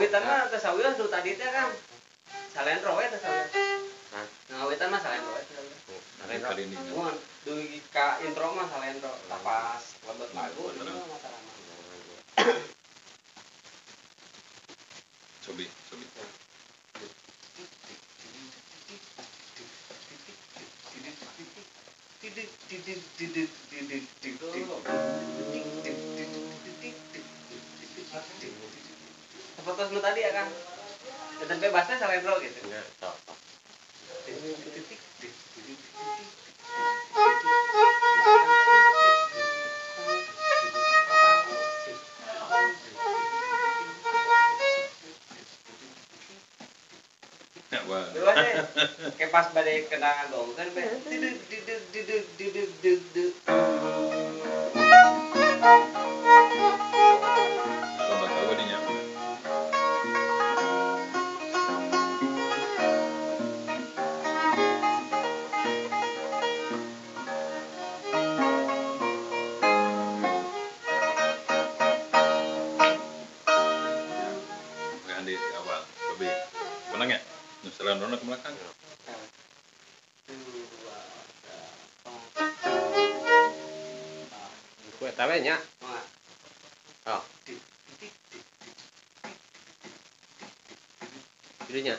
Ngawitan mah teh sawios nu tadi teh kan. Salendro we teh sawios. Hah? Ngawitan mah salendro we teh sawios. Salendro. Kali ini. Mun dugi ka intro mah salendro, tapas lebet lagu itu mah masalah mah. Cobi, cobi. Seperti nu tadi ya kan. Dan bebasnya salendro gitu. Nya, sok. Ya, wah. Bebas deh. Kayak pas badai kena gong kan be. Diduk diduk diduk diduk diduk. Lambat tahu dinya. Oke, Andi di awal. Cobi. Menang ya? Nu salendrona ke belakang. Ku eta we nya. Oh. Kitu nya.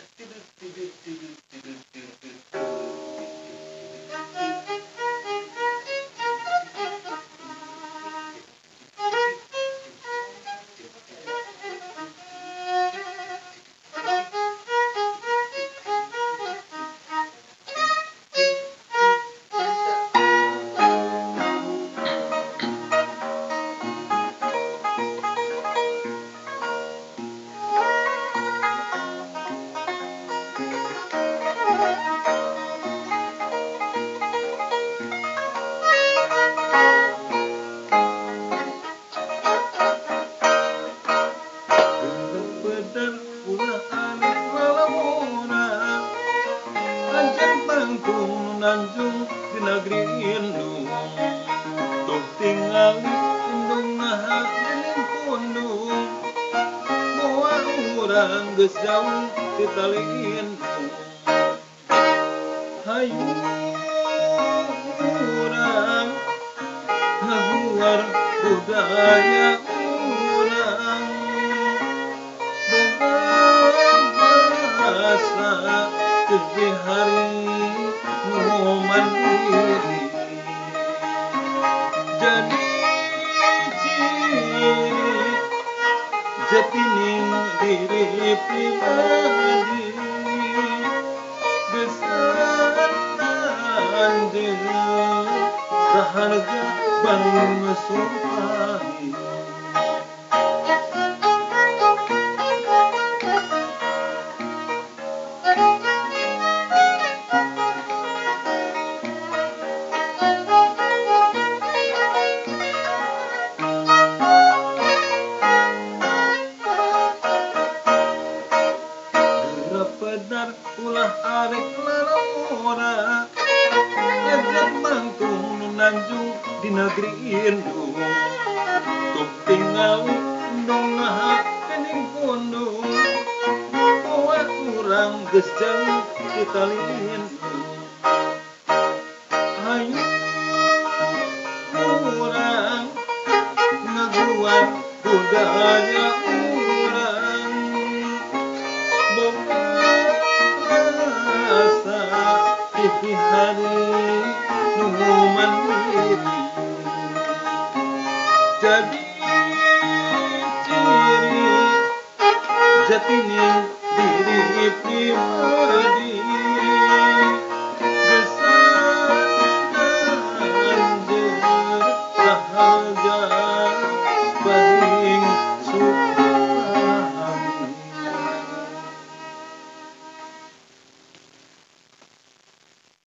Pedar ulah aneh lalamuna Anjang tangtung nanjung di negeri indung Tuh tingali indung naha dening pundung Moa urang geus jauh ti tali indung Hayu urang ngaguar budaya urang Bahasa di hari nu mandiri jadi ciri jatining diri pribadi geus anjeun saharga bangsa sumpahi. Pedar ulah arek lalora Jajan mangtung nu nanjung di negeri indung Tuh tingali indung naha dening pundung Moa urang geus jauh ti tali indung Hayu urang ngaguar budaya urang Boga rasa di hari nu mandiri jadi